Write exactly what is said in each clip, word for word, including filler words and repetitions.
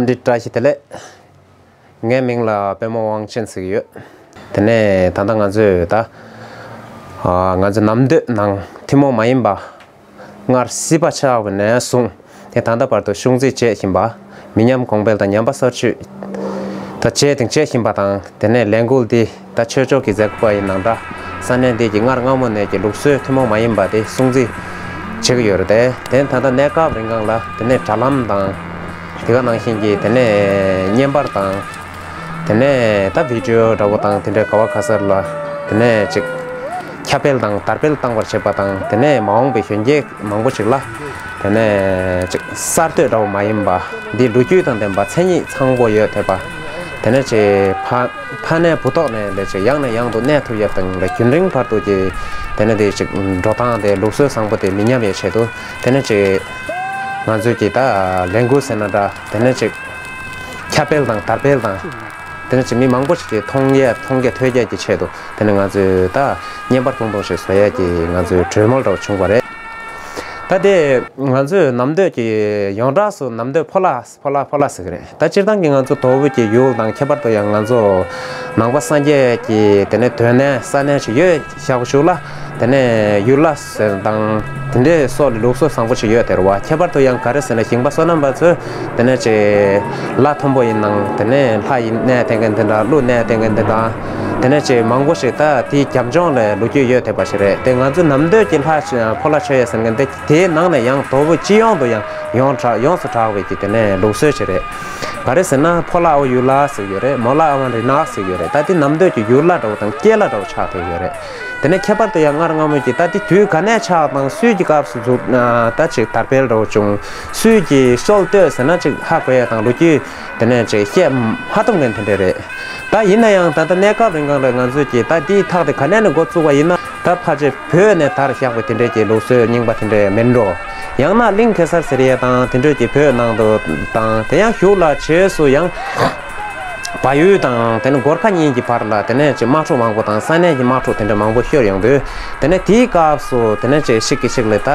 འདི་བཀྲ་ཤིས་བདེ་ལེགས། ངའི་མིང་ལ་པད་མ་དབང་ཆེན་ཟེར་གྱི་ཡོད། དེ་ནས་ད་ལྟ་ང་ཚོས་ད་ཨ་ང་ཚོ་ནམ་སྟོད་ནང་ཐུན་མོང་མ་ཡིན་པ་སྔར་སྲིད་པ་ཆགས་པ་ནས་བཟུང་དེ་ད་ལྟ་བར་དུ་སྲུང་བརྩི་བྱེད་བཞིན་པ། མི་ཉམས་གོང་འཕེལ་དང་ཉམས་པ་གསར་བཅོས་ད་བྱེད་དང་བྱེད་བཞིན་པ་དང་། དེ་ནས་ལས་འགུལ་འདི་ད་ཆོས་ཕྱོགས་ཀྱི་མཛད་སྒོ་ཡིན་ནའང་འདྲ། ས་གནས་འདི་གི་སྔར་སྔ་མོ་ནས་ཀྱི་ལུགས་སྲོལ་ཐུན་མོང་མ་ཡིན་པ་དེ་སྲུང་བརྩི་བྱེད་ཀྱི་ཡོད་རེད་དེ། དེ་ད་ལྟ་གནས་སྐབས་རིང་གང་ལ་དེ་ནས་དྲ་ལམ་དང་དེ་ག་ནང་བཞིན་གྱི་དེ་ནས་བརྙན་པར་དང་། དེ་ནས་ད་བི་ཌིའོ་འདྲ་པོ་དང་དེ་འདྲའི་ག་བ་ག་ས་ལ་དེ་ནས་ཅིག་ཁྱབ་སྤེལ་དང་དར་སྤེལ་བཏང་བར་བྱེད་པ་དང་། དེ་ནས་མ་འོངས་པའི་གཞོན་སྐྱེས་མང་པོ་ཞིག་ལ་དེ་ནས་ཅིག་གསར་གཏོད་འདྲ་པོ་མ་ཡིན་པ་འདི་ལོ་རྒྱུས་དང་ལྡན་པ་མཚན་ཉིད་ཚང་པོ་ཡོད་ཐེབས་པ། དེ་ནས་ཅིག་ཕ་ཕ་ནས་བུ་ཐོག་ནས་ལས་ཅིག་ཡང་ནས་ཡང་དུ་གནས་ཐུབ་ཡ་དང་ལ་རྒྱུན་རིང་བར་དུ་ཀྱི་དེ་ནས་དེ་ཅིག་འགྲོ་སྟངས་དེ་ལུགས་སྲོལ་བཟང་པོ་དེ་མི་ཉམས་ཡ་ཆེད་དུ་དེ་ནས་ཅིག་ང་ཚོས་ཀྱི་ད་ལས་འགུལ་ཟེར་ན་འདྲ། དེ་ནས་ཅིག་ཁྱབ་སྤེལ་དང་དར་སྤེལ་དང་། དེ་ནས་ཅིག་མི་མང་པོ་ཞིག་གིས་མཐོང་ཡས་མཐོང་རྒྱ་ཐོས་རྒྱ་གི་ཆེད་དུ་དེ་ནས་ང་ཚོས་ད་བརྙན་པར་ཐུང་ཐུང་ཞིག་བཟོ་ཡས་ཀྱི་ང་ཚོའི་གྲོས་མོལ་འདྲ་བོ་བྱུང་བ་རེད། ད་དེ་ང་ཚོས་ནམ་སྟོད་ཀྱི་ཡོངས་གྲགས་སུ་ནམ་སྟོད་ཕོ་ལྷ་ཕོ་ལྷ་ཕོ་ལྷ་ཟེར་གི་རེད། ད་སྤྱིར་བཏང་གི་ང་ཚོ་དོལ་པོ་གི་ཡུལ་དང་ཁྱད་པར་དུ་ཡང་ང་ཚོ་ནང་པ་སངས་རྒྱས་ཀྱི་དེ་ནས་དོན་གནས་ས་གནས་ཞིག་ཡོད་ཤག་ཞུགས་ལ། དེ་ནས་ཡུལ་ལྷ་ཟེར་དང་དེ་འདྲའི་སོགས་ལ་ལུགས་སྲོལ་བཟང་པོ་ཞིག་ཡོད་དེ་རེད་བ། ཁྱད་པར་དུ་ཡང་ག་རེ་ཟེར་ན་ཞིང་པ་སོ་ནམ་པ་ཚོས་དེ་ནས་ཅིག་ལྷ་མཐོན་པོ་ཡིན་ནང་དེ་ནས་ལྷ་ཡི་གནས་བསྟེན་མཁན་དེ་འདྲ་ཀླུ་གནས་བསྟེན་མཁན་དེ་འདྲ་དེ་ནས་ཅིག་མང་པོ་ཞིག་ད་དེའི་རྒྱབ་ལྗོངས་ལ་ལོ་རྒྱུས་ཡོད་ཐེབས་པ་ཞིག་རེད། དེ་ང་ཚོའི་ནམ་སྟོད་ཀྱི་ལྷ་ཕོ་ལྷ་མཆོད་ཡས་ཟེར་མཁན་དེ་དེའི་ནང་ནས་ཡང་དོལ་པོ་སྤྱི་ཡོངས་དུ་ཡང་ཡོངས་གྲགས་ཡོངས་སུ་གྲགས་པའི་གི་དེ་ནས་ལུགས་སྲོལ་ཞིག་རེད། ག་རེ་ཟེར་ན་ཕོ་ལྷ་ཨ་བོ་ཡུལ་ལྷ་ཟེར་ཡོད་རེད། མོ་ལྷ་ཨ་བོ་རི་ནག་ཟེར་ཡོད་རེད། ད་དེ་ནམ་སྟོད་ཀྱི་ཡུལ་ལྷ་འདྲ་བོ་དང་སྐྱེས་ལྷ་འདྲ་བོ་ཆགས་བསྡད་ཡོད་རེད། དེ་ནས་ཁྱད་པར་དུ་ཡང་སྔར་སྔ་མོ་གྱི་ད་དེ་དུས་ག་ནས་ཆགས་དང་སུས་ཀྱི་སྐབས་སུ་འཛུགས་ད་ཅིག་དར་སྤེལ་འདྲ་བོ་བྱུང་། སུས་ཀྱི་སྲོལ་གཏོད་ཟེར་ན་ཅིག་ཧ་གོ་ཡ་དང་ལོ་རྒྱུས་དེ་ནས་ཅིག་བཤད་མ་ཐུབ་མཁན་དེ་འདྲ་རེད། ད་ཡིན་ན་ཡང་ད་ལྟ་གནས་སྐབས་རིང་གང་ལ་ང་ཚོས་ཀྱི་ད་དེའི་ཐག་དེ་ག་ནས་ནས་འགོ་བཙུགས་པ་ཡིན་ན། ད་ཕལ་ཆེར་བོད་ནས་དར་བཞག་པའི་དེ་འདྲའི་གྱི་ལུགས་སྲོལ་རྙིང་པ་དེ་འདྲ་མིན་འགྲོ། ཡང་ན་གླིང་གེ་སར་ཟེར་ཡས་དང་དེ་འདྲའི་གྱི་བོད་ནང་དུ་དང་། དེ་ཡང་གཞུག་ལ་རྗེས་སུ་ཡང་བལ་ཡུལ་དང་དེ་ནས་གོར་ཁ་གཉིས་ཀྱི་བར་ལ་དེ་ནས་ཅིག་དམག་འཁྲུག་མང་པོ་དང་ས་གནས་ཀྱི་དམག་འཁྲུག་དེ་འདྲ་མང་པོ་ཤོར་ཡོང་དུས། དེ་ནས་དེའི་སྐབས་སུ་དེ་ནས་ཅིག་ཞིག་གིས་ཞིག་ལ་ད་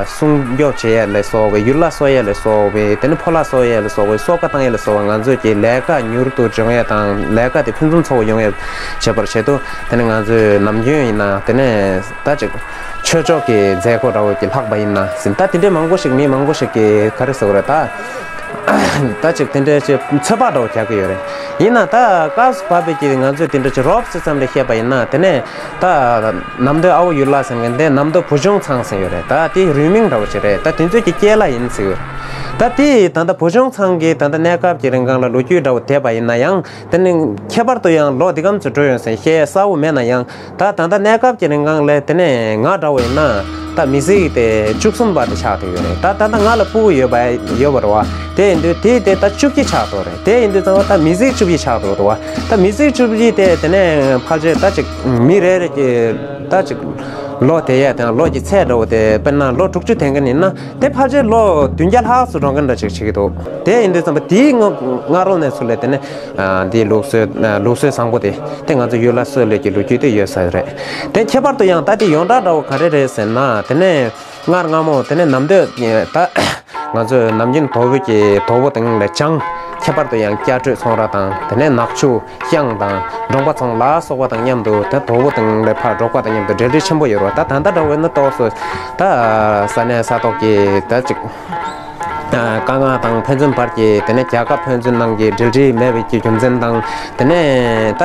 སྲུང་སྐྱོབ་བྱེད་ཡས་ལ་སོགས་པའི་ཡུལ་ལྷ་གསོ་ཡས་ལ་སོགས་པའི་དེ་ནས་ཕོ་ལྷ་གསོ་ཡས་ལ་སོགས་པའི་གསོ་ཁ་བཏང་ཡས་ལ་སོགས་པ་ང་ཚོས་ཀྱི་ལས་ཀ་མྱུར་དུ་འབྱུང་ཡས་དང་ལས་ཀ་དེ་ཕུན་སུམ་ཚོགས་པོ་ཡོང་ཡས་བྱེད་པར་བྱེད་དུ། དེ་ནས་ང་ཚོས་ནམ་རྒྱུན་ཡིན་ན་དེ་ནས་ད་ཅིག་ཆོས་ཕྱོགས་ཀྱི་མཛད་སྒོ་འདྲ་བོ་ཅིག་ལྷག་པ་ཡིན་ན་ཟིན། ད་དེ་འདྲའི་མང་པོ་ཞིག་མི་མང་པོ་ཞིག་གིས་ག་རེ་ཟེར་བ་རེད། ད་ད་ཅིག་དེ་འདྲའི་ཅིག་ཚོད་དཔག་འདྲ་བོ་རྒྱག་གི་ཡོད་རེད། ཡིན་ན་ད་སྐབས་སུ་བབས་པའི་ཀྱི་ང་ཚོས་དེ་འདྲ་ཅིག་རོབ་ཙམ་ཙམ་ལ་བཤད་པ་ཡིན་ན། དེ་ནས་ད་ནམ་སྟོད་ཨ་བོ་ཡུལ་ལྷ་ཟེར་མཁན་དེ་ནམ་སྟོད་བུ་ཆུང་ཚང་ཟེར་ཡོད་རེད། ད་དེ་རུས་མིང་འདྲ་བོ་ཅིག་རེད། ད་དེ་ཚོས་ཀྱི་སྐྱེས་ལྷ་ཡིན་ཟེར་ཡོད་རེད། ད་དེ་ད་ལྟ་བུ་ཆུང་ཚང་གི་ད་ལྟ་གནས་སྐབས་ཀྱི་རིང་གང་ལ་ལོ་རྒྱུས་འདྲ་བོ་བསྡད་པ་ཡིན་ན་ཡང་། དེ་ནི་ཁྱད་པར་དུ་ཡང་ལོ་འདི་གམ་ཚོད་འགྲོ་ཡོང་ཟེར་བཤད་གསལ་བོ་མེད་ན་ཡང་། ད་ད་ལྟ་གནས་སྐབས་ཀྱི་རིང་གང་ལས་དེ་ནས་ང་འདྲ་བོ་ཡིན་ན་ད་མི་གཟིགས་དེ་བཅུ་གསུམ་པ་དེ་ཆགས་བསྡད་ཡོད་རེད། ད་ད་ལྟ་ང་ལ་སྤུ་གུ་ཡོད་པ་ཡོད་པ་རེད་བ། དེ་ཡིན་དུས་དེ་དེ་ད་བཅུ་གཅིག་ཆགས་འགྲོ་རེད། དེ་ཡིན་དུས་ཙང་བ་ད་མི་གཟིགས་བཅུ་གཅིག་ཆགས་འགྲོ་རེད་བ། ད་མི་གཟིགས་བཅུ་གཅིག་དེ་དེ་ནས་ཕལ་ཆེར་ད་ཅིག་མི་རེ་རེ་གི་ད་ཅིག་ལོ་དེ་ཡས་དང་ལོ་གི་ཚད་འདྲ་བོ་དེ་དཔེར་ན་ལོ་དྲུག་ཅུ་དེ་འགན་ཡིན་ན། དེ་ཕལ་ཆེར་ལོ་བདུན་བརྒྱ་ལྷག་ཙམ་འགྲོ་མཁན་འདྲ་ཅིག་བྱེད་ཀྱི་འདུག་དེ་ཡིན་དུས་ཙམ་པ་དེའི་སྔ་སྔ་རོལ་ནས་ཚུར་ལས་དེ་ནས་ཨ་འདིའི་ལུགས་སྲོལ་ཨ་ལུགས་སྲོལ་བཟང་པོ་དེ་དེ་ང་ཚོ་ཡུལ་ལྷ་གསོལ་ལས་ཀྱི་ལོ་རྒྱུས་དེ་ཡོད་ས་རེད། དེ་ཁྱད་པར་དུ་ཡང་ད་དེ་ཡོངས་གྲགས་འདྲ་བོ་ག་རེ་རེད་ཟེར་ན། དེ་ནས་སྔར་སྔ་མོ་དེ་ནས་ནམ་སྟོད་ད་ང་ཚོ་ནམ་རྒྱུན་དོ་བོད་ཀྱི་དོ་བོ་དང་ལས་བྱང་ཁྱད་པར་དུ་ཡང་སྐྱ་སྤྲོས་ཚོང་ར་དང་དེ་ནས་ནག་ཆུ། ཤང་དང་འབྲོང་པ་ཚང་ལ་སོགས་པ་དང་མཉམ་དུ་ད་དོ་བོ་དང་ལས་ཕར་འབྲོག་པ་དང་མཉམ་དུ་འབྲེལ་འདྲིས་ཆེན་པོ་ཡོད་རེད་བ། ད་ད་ལྟ་འདྲ་བོ་ཡིན་ན་ཏོག་ཙམ་ད་ས་གནས་ས་ཐོག་གི་ད་ཅིག་དཀའ་ངལ་དང་ཕན་ཚུན་བར་གྱི་དེ་ནས་རྒྱལ་ཁབ་ཕན་ཚུན་ནང་གི་འབྲེལ་འདྲིས་མེད་པའི་གི་རྒྱུ་མཚན་དང་། དེ་ནས་ད་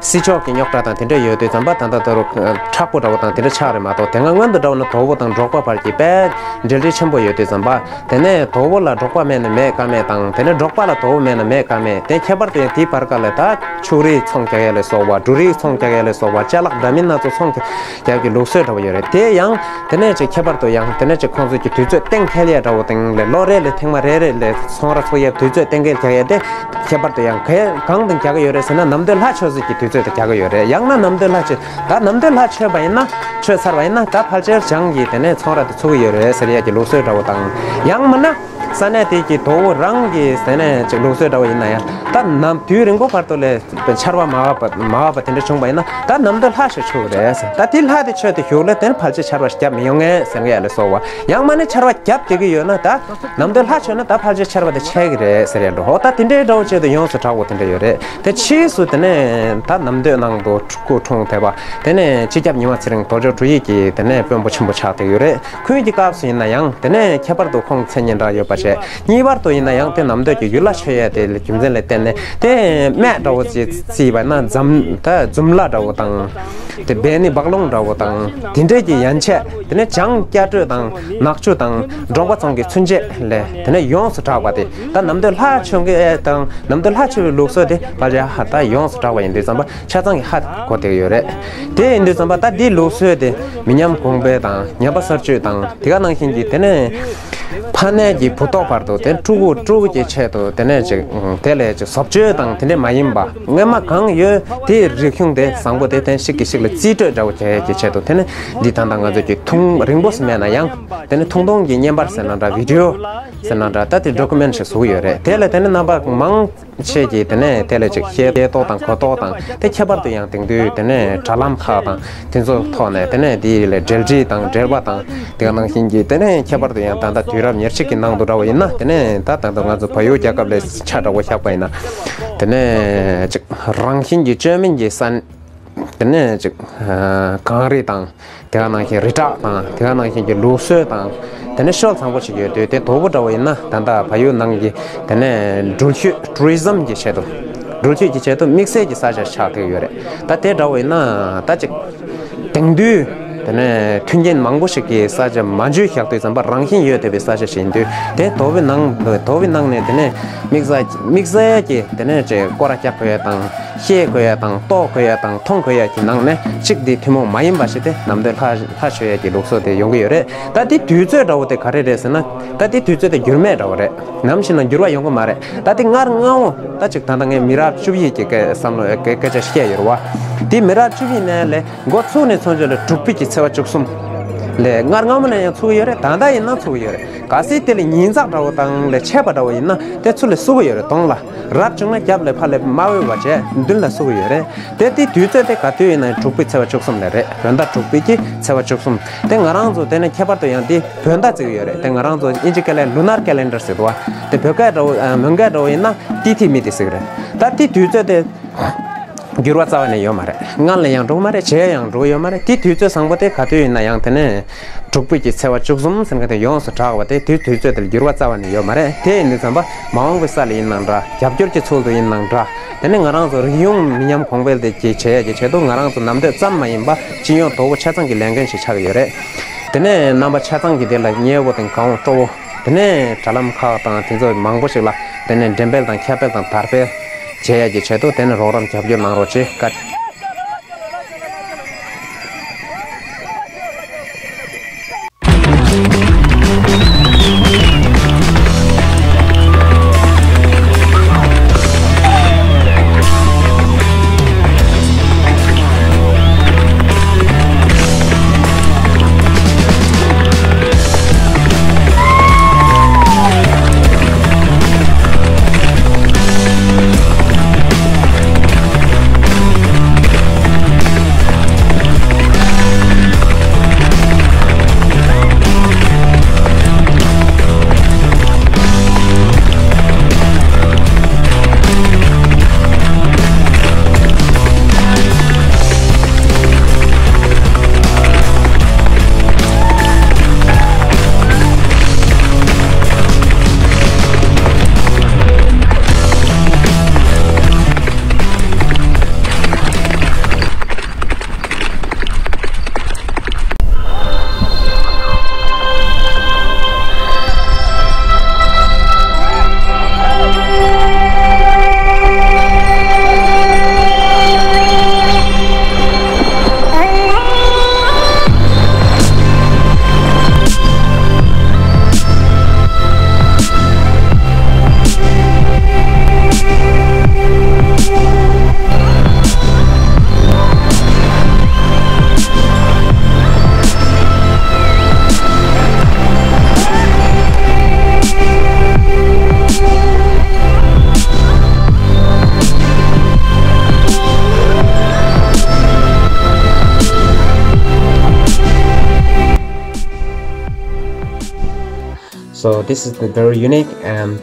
སྲིད་ཕྱོགས་ཀྱི་རྙོག་དྲ་དང་དེ་འདྲ་ཡོད་དུས་ཙམ་པ་ད་ལྟ་ད་རུང་མཁྲེགས་པོ་འདྲ་བོ་དང་དེ་འདྲ་ཆགས་རེད་མ་གཏོགས། དེ་སྔ་སྔོན་དུ་འདྲ་བོ་ན་དོ་བོ་དང་འབྲོག་པ་བར་གྱི་དཔེ་འབྲེལ་འདྲིས་ཆེན་པོ་ཡོད་དུས་ཙམ་པ། དེ་ནས་དོ་བོ་ལ་འབྲོག་པ་མེད་ན་མེད་ཀ་མེད་དང་། དེ་ནས་འབྲོག་པ་ལ་དོ་བོ་མེད་ན་མེད་ཀ་མེད། དེ་ཁྱད་པར་དུ་ཡང་དེའི་བར་ཀ་ལ་ད་ཕྱུགས་རིགས་ཚོང་རྒྱག་ཡ་ལས་སོགས་པ། འབྲུ་རིགས་ཚོང་རྒྱག་ཡ་ལས་སོགས་པ། ཅ་ལག་འདྲ་མིན་སྣ་ཚོགས་ཚོང་རྒྱག་ཡ་གི་ལུགས་སྲོལ་འདྲ་བོ་ཡོད་རེད། དེ་ཡང་དེ་ནས་ཅིག་ཁྱད་པར་དུ་ཡང་དེ་ནས་ཅིག་ཁོང་ཚོས་ཀྱི་དུས་ཚོད་གཏན་འཁེལ་ཡ་འདྲ་བོ་དང་ལས་ལོ་རེ་ལས་ཐེངས་མ་རེ་རེ་ལས་ཚོང་ར་ཚུགས་ཡ་དུས་ཚོད་གཏན་འཁེལ་རྒྱག་ཡ་དེ་ཁྱད་པར་དུ་ཡང་ག་གང་དང་རྒྱག་གི་ཡོད་རེད་ཟེར་ན། ནམ་སྟོད་ལྷ་མཆོད་ས་ཀྱི་དུས་ཚོད་དུ་རྒྱག་གི་ཡོད་རེད། ཡང་ན་ནམ་སྟོད་ལྷ་མཆོད་ད་ནམ་སྟོད་ལྷ་མཆོད་པ་ཡིན་ན། མཆོད་ཚར་བ་ཡིན་ན་ད་ཕལ་ཆེར་བྱང་གི་དེ་ནས་ཚོང་ར་དེ་ཚུགས་ཀྱི་ཡོད་རེད་ཟེར་ཡ་གི་ལུགས་སྲོལ་འདྲ་བོ་དང་། ཡང་མིན་ན་ ས་གནས་དེ་གི་དོ་བོ་རང་གི་ཟེར་ནས་ཅིག་ལུགས་སྲོལ་འདྲ་བོ་ཡིན་ན་ཡང་། ད་ནམ་དུས་རིང་པོ་བར་དུ་ལས་ཆར་པ་མ་བབས་པ་མ་བབས་པ་དེ་འདྲ་བྱུང་བ་ཡིན་ན། ད་ནམ་དུ་ལྷ་མཆོད་ཆོག་རེད་ཟེར། ད་དེ་ལྷ་དེ་མཆོད་དེ་བཞུགས་ལ་དེ་ནི་ཕལ་ཆེར་ཆར་པ་བརྒྱབ་མི་ཡོང་ངེས་ཟེར་གི་ཡ་ལས་སོ་བ། ཡང་མ་ནི་ཆར་པ་བརྒྱབ་བསྡད་ཀྱི་ཡོད་ན། ད་ནམ་དུ་ལྷ་མཆོད་ན་ད་ཕལ་ཆེར་ཆར་པ་དེ་ཆད་ཀྱི་རེད་ཟེར་ཡ་འགྲོ། ཧོ། ད་དེ་འདྲའི་འདྲ་བོ་བྱས་ཏེ་ཡོངས་སུ་གྲགས་པོ་དེ་འདྲ་ཡོད་རེད། དེ་ཕྱིས་སུ་དེ་ནས་ད་ནམ་སྟོད་ནང་དུ་སྐུ་འཁྲུངས་ཐེབས་པ། དེ་ནས་སྤྱི་ཁྱབ་ཉི་མ་ཚེ་རིང་རྡོ་རྗེ་གྲུ་ཡིས་ཀྱིས་དེ་ནས་དཔོན་པོ་ཆེན་པོ་ཆགས་བསྡད་ཡོད་རེད། ཁོང་གི་སྐབས་སུ་ཡིན་ན་ཡང་དེ་ནས་ཁྱད་པར་དུ་ཁོང་མཚན་སྙན་གྲགས་ཡོད་པ་བྱས། གཉིས་པར་དུ་ཡིན་ན་ཡང་དེ་ནམ་སྟོད་ཀྱི་ཡུལ་ལྷ་མཆོད་ཡས་དེ་ལ་རྒྱུ་མཚན་ལ་བརྟེན་ནས། དེ་སྨད་འདྲ་བོ་ཅིག་བརྩིས་པ་ན་འཛམ་ད་འཛུམ་ལྷ་འདྲ་བོ་དང་། དེ་སྦས་ནི་སྦག་ལུང་འདྲ་བོ་དང་། དེ་འདྲས་ཀྱི་ཡན་ཆད། དེ་ནས་བྱང་སྐྱ་སྤྲོས་དང་ནག་ཆུ་དང་འབྲོག་པ་ཚང་གི་ཚུན་ཆད་ལས་དེ་ནས་ཡོངས་སུ་གྲགས་པ་དེ། ད་ནམ་སྟོད་ལྷ་མཆོད་མཁན་དང་ནམ་སྟོད་ལྷ་མཆོད་པའི་ལུགས་སྲོལ་དེ་ཕལ་ཆེར་ཧ་ད་ཡོངས་སུ་གྲགས་པ་ཡིན་དུས་ཙམ་པ། ཆ་ཚང་གི་ཧ་གོ་བསྡད་ཡོད་རེད། དེ་ཡིན་དུས་ཙམ་པ་ད་འདིའི་ལུགས་སྲོལ་དེ་མི་ཉམས་གོང་འཕེལ་དང་ཉམས་པ་གསར་བཅོས་དང་། དེ་ག་ནང་བཞིན་གྱི་དེ་ནས་ཕ་ནས་ཀྱི་བུ་ཐོག་བར་དུ་དེ་ཕྲུ་གུ་ཕྲུ་གུ་གི་ཆེད་དུ་དེ་ནས་ཅིག་དེ་ལས་ཅིག་བཟོ་བཅོས་དང་དེ་འདྲས་མ་ཡིན་པ། སྔོན་མ་གང་ཡོད་དེའི་རིག་གཞུང་དེ་བཟང་པོ་དེ་དེ་ཞིག་གིས་ཞིག་ལ་རྩིས་སྤྲོད་འདྲ་བོ་བྱེད་ཡས་ཀྱི་ཆེད་དུ། དེ་ནས་འདི་ད་ལྟ་ང་ཚོ་གི་ཐུང་རིང་པོ་སུ་མེད་ན་ཡང་དེ་ནས་ཐུང་ཐུང་གི་བརྙན་པར་ཟེར་ན་འདྲ། བི་ཌི་ཡོ་ཟེར་ན་འདྲ། ད་དེ་ཌོ་ཀུ་མེན་ཊི་ཞིག་བཟོ་གི་ཡོད་རེད། དེ་ལ་དེ་ནས་རྣམ་པ་མང་ཆེ་གིས་དེ་ནས་དེ་ལ་ཅིག་ཤེས་ཏོག་དང་གོ་ཏོག་དང་། དེ་ཁྱད་པར་དུ་ཡང་དེང་དུས་དེ་ནས་དྲ་ལམ་ཁག་དང་དེ་ཚོ་ཐོག་ནས་དེ་ནས་དེ་ལ་འབྲེལ་འདྲིས་དང་འབྲེལ་བ་དང་། དེ་ག་ནང་བཞིན་གྱི་དེ་ནས་ཁྱད་པར་དུ་ཡང་ད་ལྟ་དུས་རབས་ཉེར་གཅིག་གི་ནང་དུ་འདྲ་བོ་ཡིན་ན། དེ་ནས་ད་ད་ལྟ་ང་ཚོ་བལ་ཡུལ་རྒྱལ་ཁབ་ལ་ཆ་འདྲ་བོ་བཞག་པ་ཡིན་ན། དེ་ནས་ཅིག་རང་བཞིན་གྱི་བཅོས་མིན་གྱི་ས་དེ་ནས་ཅིག་གངས་རི་དང་། དེ་ག་ནང་བཞིན་རི་བྲག་དང་། དེ་ག་ནང་བཞིན་གྱི་ལུགས་སྲོལ་དང་། དེ་ནས་ཤོད་ཚང་པོ་ཞིག་ཡོད་དུས། དེ་དོ་པོ་འདྲ་བོ་ཡིན་ན་ད་ལྟ་བལ་ཡུལ་ནང་གི་དེ་ནས་འགྲུལ་བཞུད་ཊུ་རི་ཛམ་གྱི་ཆེད་དུ། འགྲུལ་བཞུད་ཀྱི་ཆེད་དུ་དམིགས་བསལ་གྱི་ས་ཆ་ཆགས་བསྡད་ཡོད་རེད། ད་དེ་འདྲ་བོ་ཡིན་ན་ད་ཅིག་དེང་དུས་དེ་ནས་མཐུན་རྐྱེན་མང་པོ་ཞིག་གི་ས་ཆ་མ་འཇུས་བཞག་དུས་ཙམ་པ། རང་བཞིན་ཡོད་བསྡད་པའི་ས་ཆ་ཞིག་ཡིན་དུས། དེ་དོ་པོའི་ནང་དོ་པོའི་ནང་ནས་དེ་ནས་དམིགས་བསལ་དམིགས་བསལ་གྱི་དེ་ནས་ཅིག་སྐོར་ར་རྒྱག་དགོས་ཡ་དང་། ཤེས་དགོས་ཡ་དང་། རྟོགས་དགོས་ཡ་དང་། མཐོང་དགོས་ཡ་གི་ནང་ནས་གཅིག་འདི་ཐུན་མོང་མ་ཡིན་པ་ཞིག་དེ་ནམ་སྟོད་ལྷ་ལྷ་མཆོད་ཡ་གི་ལུགས་སྲོལ་དེ་ཡོང་གི་ཡོད་རེད། ད་དེ་དུས་ཚོད་འདྲ་བོ་དེ་ག་རེ་རེད་ཟེར་ན། ད་དེ་དུས་ཚོད་དེ་འགྱུར་མེད་འདྲ་བོ་རེད། ནམ་ཞིག་ན་འགྱུར་བ་ཡོང་གི་མ་རེད། ད་དེ་སྔར་སྔ་བོ་ད་ཅིག་ད་ལྟ་ངས་མི་རབས་བཅུ་བཞི་གི་སྐད་བསམ་བློ་སྐད་སྐད་ཆ་བཤད་ཡོད་རེད་བ། དེ་མི་རབས་བཅུ་བཞི་ནས་ལས་འགོ་ཚུགས་ནས་ཚུན་ཆད་ལ་དྲུག་པའི་གི་ཚེས་པ་བཅུ་གསུམ་ལས། སྔར་སྔ་མོ་ནས་ཡང་ཚུགས་ཡོད་རེད། ད་ལྟ་ཡིན་ན་ཚུགས་ཡོད་རེད། གལ་སྲིད་དེ་ལ་ཉིན་གྲངས་འདྲ་བོ་དང་ལས་ཆད་པ་འདྲ་བོ་ཡིན་ན་དེ་ཚུར་ལ་བསུ་གི་ཡོད་རེད། གདོང་ལ། རབ་བྱུང་ན་རྒྱབ་ལ་ཕར་ལ་མ་འོས་པ་བྱས་མདུན་ལ་བསུ་གི་ཡོད་རེད། དེ་དེ་དུས་ཚོད་དེ་ག་དུས་ཡིན་ན་དྲུག་པའི་ཚེས་པ་བཅུ་གསུམ་ལ་རེད། བོད་ཟླ་དྲུག་པའི་གི་ཚེས་པ་བཅུ་གསུམ། དེ་ང་རང་ཚོ་དེ་ནས་ཁྱད་པར་དུ་ཡང་དེ་བོད་ཟླ་བརྩི་གི་ཡོད་རེད། དེ་ང་རང་ཚོ་དབྱིན་ཇི་སྐད་ལ་ལུ་ནར་ཀེ་ལེན་ཌར་ཟེར་འདུག་བ། དེ་བོད་སྐད་འདྲ་བོ་ཨ་མོན་སྐད་འདྲ་བོ་ཡིན་ན་ཏི་ཐི་མི་ཏི་ཟེར་གི་རེད། ད་དེ་དུས་ཚོད་དེ་འགྱུར་བ་རྩ་བ་ནས་ཡོད་མ་རེད། སྔ་ལ་ཡང་འགྲོ་གི་མ་རེད། རྗེས་ཡང་འགྲོ་གི་ཡོད་མ་རེད། དེ་དུས་ཚོད་བཟང་པོ་དེ་ག་དུས་ཡིན་ན་ཡང་དེ་ནས་དྲུག་པའི་གི་ཚེས་པ་བཅུ་གསུམ་ཟེར་མཁན་དེ་ཡོངས་སུ་གྲགས་པ་དེ། དེ་དུས་ཚོད་དེར་འགྱུར་བ་རྩ་བ་ནས་ཡོད་མ་རེད། དེ་ཡིན་དུས་ཙམ་པ་མ་འོངས་པའི་ས་ལ་ཡིན་ནའང་འདྲ། རྒྱབ་སྐྱོར་གྱི་ཚུལ་དུ་ཡིན་ནའང་འདྲ། དེ་ནས་ང་རང་ཚོ་རིག་གཞུང་མི་ཉམས་གོང་འཕེལ་དེ་གྱི་བྱེད་ཡས་ཀྱི་ཆེད་དུ་ང་རང་ཚོ་ནམ་དུས་ཙམ་མ་ཡིན་པ་སྤྱི་ཡོངས་དོ་པོ་ཆ་ཚང་གི་ལས་འགན་ཞིག་ཆགས་ཀྱི་ཡོད་རེད། དེ་ནས་རྣམ་པ་ཆ་ཚང་གི་དེ་ལ་མཉེས་པོ་དང་གང་སྤྲོ་བོ། དེ་ནས་དྲ་ལམ་ཁག་དང་དེ་ཚོ་མང་པོ་ཞིག་ལ་དེ་ནས་འགྲེམས་སྤེལ་དང་ཁྱབ་སྤེལ་དང་དར་སྤེལ་བྱེད་ཡས་ཀྱི་ཆེད་དུ་དེ་ནས་རོགས་རམ་རྒྱབ་སྐྱོར་གནང་རོགས་བྱེད། བཀའ། So this is the very unique and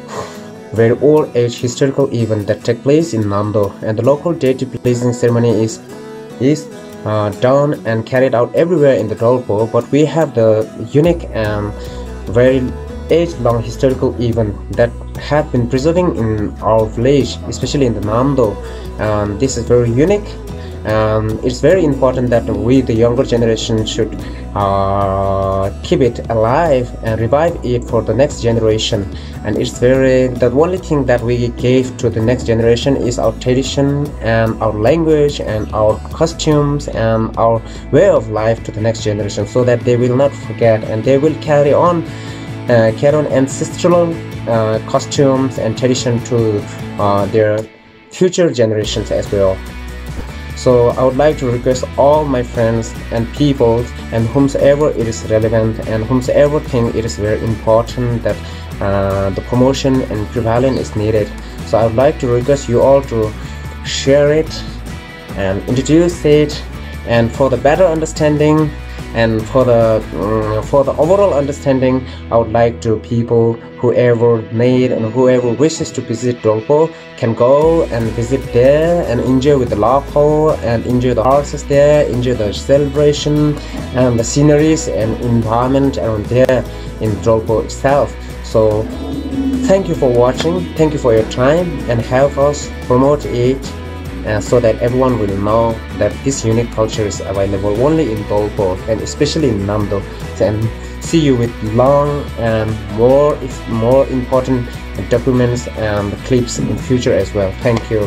very old age historical event that take place in Namdo, and the local deity pleasing ceremony is is uh, done and carried out everywhere in the Dolpo. But we have the unique and very age-long historical event that have been preserving in our village, especially in the Namdo. Um, this is very unique. Um, it's very important that we, the younger generation, should uh, keep it alive and revive it for the next generation. And it's very, the only thing that we gave to the next generation is our tradition and our language and our costumes and our way of life to the next generation, so that they will not forget and they will carry on uh, carry on ancestral uh, costumes and tradition to uh, their future generations as well. So I would like to request all my friends and people and whomsoever it is relevant and whomsoever think it is very important that uh, the promotion and prevalence is needed. So I would like to request you all to share it and introduce it, and for the better understanding and for the mm, for the overall understanding, I would like to people whoever need and whoever wishes to visit Dolpo can go and visit there and enjoy with the local and enjoy the horses there, enjoy the celebration and the sceneries and environment around there in Dolpo itself. So thank you for watching, thank you for your time, and help us promote it uh, so that everyone will know that this unique culture is available only in Dolpo and especially in Namdo. And see you with long and more, if more important documents and clips in future as well. Thank you.